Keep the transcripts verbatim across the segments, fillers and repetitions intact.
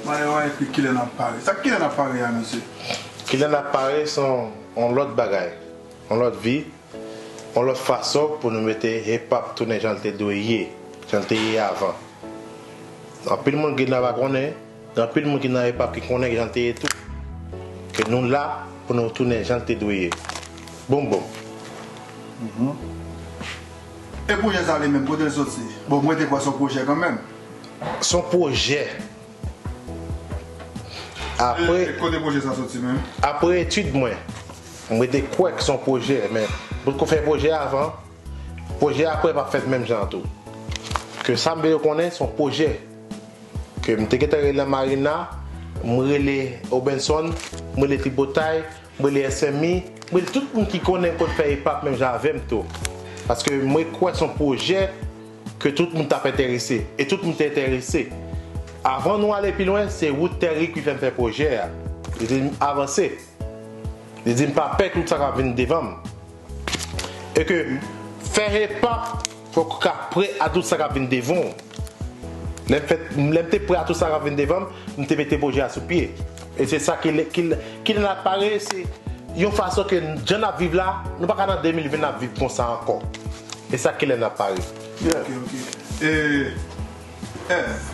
Mwen yo ekri kilè n ap pare. Sa k kilè n ap pare a, mesye? Kilè n ap pare se yon, yon lòt bagay, yon lòt vi, yon lòt fason pou nou mete hip hop tounen jan l te dwe ye, jan l te ye avan. Anpil moun ki la pa konnen, gen anpil moun ki nan hip hop ki konnen jan l te ye tou. Ke nou la pou nou tounen jan l te dwe ye. Boum boum. E pwojè sa li menm, kote l soti? Bon, mwen te kwè se yon pwojè kanmenm. Se yon pwojè. Apre, e kote pwojè sa soti menm? Apre etid mwen, mwen te kwè ke se yon pwojè, men potko fè pwojè avan, pwojè apre p ap fèt menm jan tou. Ke sa m vle yo konnen, se yon pwojè. Ke m te gentan rele Marina, m rele Obenson, m rele Tripotay, m rele S M I, m rele tout moun ki konnen pot fè hip hop menm jan avè m tou. Paske mwen kwè se yon pwojè ke tout moun t ap enterese. E tout moun te enterese. Avan nou ale pi lwen, se Wood Terry ki fè m fè pwojè a. Li di m avanse. Li di m pa pè tout sa k ap vin devan m. E ke fè hip hop, fòk ou ka prè a tout sa k ap vin devan w. Lè m fè, lè m te prè a tout sa k ap vin devan m, m te mete pwojè a sou pye. E se sa ki, ki, kilè n ap pare, se yon fason ke jan n ap viv la, nou pa ka nan de mil ven n ap viv konsa ankò. E sa kilè n ap pare. Yeah. Ok, ok. E, Èv.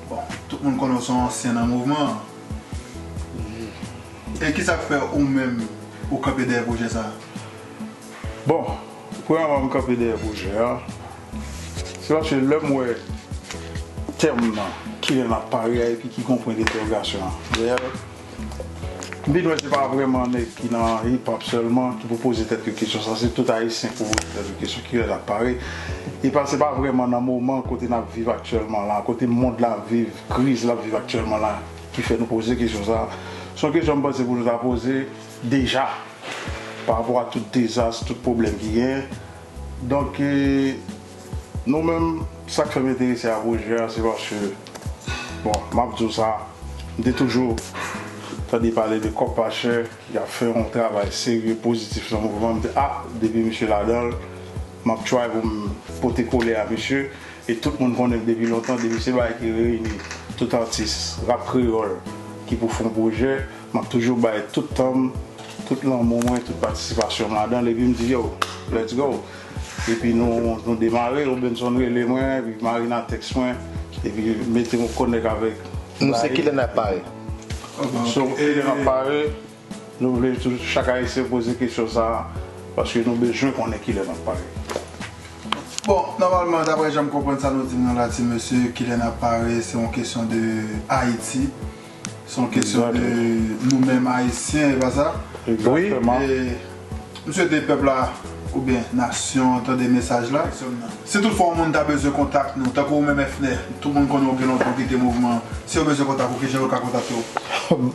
Bon, tout moun konnen w se yon ansyen nan mouvman an. E kisa k fè ou menm ou kanpe dèyè pwojè sa a? Bon, premyèman, m kanpe dèyè pwojè a. Se paske lè m wè tèm nan, kilè n ap pare a, epi ki gon pwen dentèwogasyon an dèyè l, m vin wè se pa vrèman nèg ki nan hip hop sèlman ki pou poze tèt yo kesyon sa, se tout Ayisyen ki pou poze tèt yo kesyon kilè n ap pare. E pa, se pa vrèman nan moman kote n ap viv aktyèlman la, kote mond la ap viv, kriz l ap viv aktyèlman la, ki fè nou poze kesyon sa. Se yon kesyon m panse pou nou ta poze deja, pa rapò a tout dezas, tout pwoblèm ki genyen. Donk, e, nou menm, sa k fè m enterese a pwojè a, se paske, bon, m ap di w sa, m te toujou tande pale de Kòb Pa Chè, y ap fè yon travay serye, pozitif nan mouvman. M te, a, depi misye ladan l, m ap try pou m pote kole a misye. E tout moun konnen m depi lontan, depi se bagay ki reyini tout atis rap kreyòl ki pou fè yon pwojè, m ap toujou bay tout tan m, tout lanmou mwen, tout patisipasyon m ladan l, epi m di, yo, let's go. Epi nou, nou demare, Obenson rele mwen, epi Marina tèks mwen, epi mete m konèk avèk. Nou se kilè n ap pare. So, kilè n ap pare, nou vle tou, chak Ayisyen poze kesyon sa a, paske nou bezwen konnen kilè n ap pare. Bon, nòmalman, daprè jan m konprann sa nou di m nan la, ti mesye, kilè n ap pare, se yon kesyon de Ayiti. Se yon kesyon de nou menm Ayisyen, e pa sa? Egzakteman. E m swete pèp la, oubyen nasyon an, tande mesaj la. Si toutfwa yon moun ta bezwen kontak nou, tankou ou menm Efner, tout moun konnen w gen lontan w kite mouvman an. Si yo bezwen kontak ou, kijan yo ka kontakte w?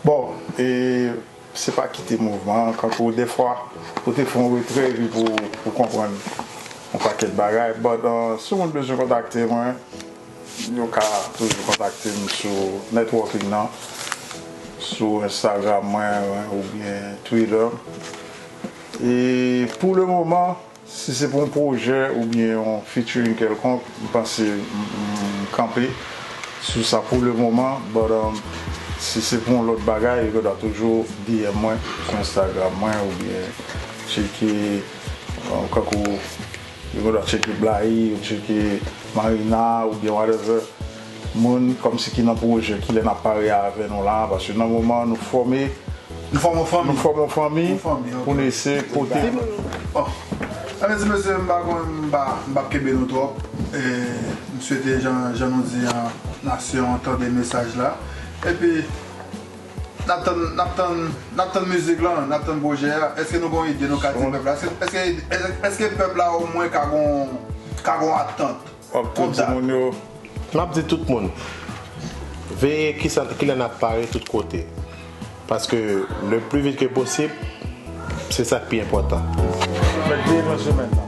Bon, e se pa kite mouvman an, kankou defwa, ou te fè yon retrè epi pou, pou konprann yon pakèt bagay. But, uh, si yon moun bezwen kontakte mwen, yo ka toujou kontakte m sou networking nan, sou Instagram mwen oubyen Twitter. E pou le moman, si se pou yon pwojè oubyen yon featuring kèlkonk, m panse m, m, m kanpe sou sa pou le moman, but, um, si se pou yon lòt bagay, yo gendwa toujou D M mwen sou Instagram mwen oubyen tcheke, um, kankou yo gendwa tcheke Blayi, yo tcheke Marina oubyen whatever. Moun kòmsi ki nan pwojè, kilè n ap pare avè nou la, paske nan moman nou fòme, nou fòme yon fanmi, nou fòme yon fanmi pou n eseye pote. Bon. Ebyen, ti mesye, m pa konn, m pa, m p ap kenbe nou twòp. E, m swete, jan, jan nou di an, nasyon an tande mesaj la. Epi, n ap tann, n ap tann, n ap tann mizik lan, n ap tann pwojè a. Èske nou gen yon ide nou ka di pèp la? Èske, èske, èske pèp la omwen ka gon, ka gon atant? W ap tou di moun yo. M ap di tout moun, veye kisa, kilè n ap pare tout kote. Paske le pli vit ke posib, se sa k pi enpòtan. Mèt veye nan semèn nan.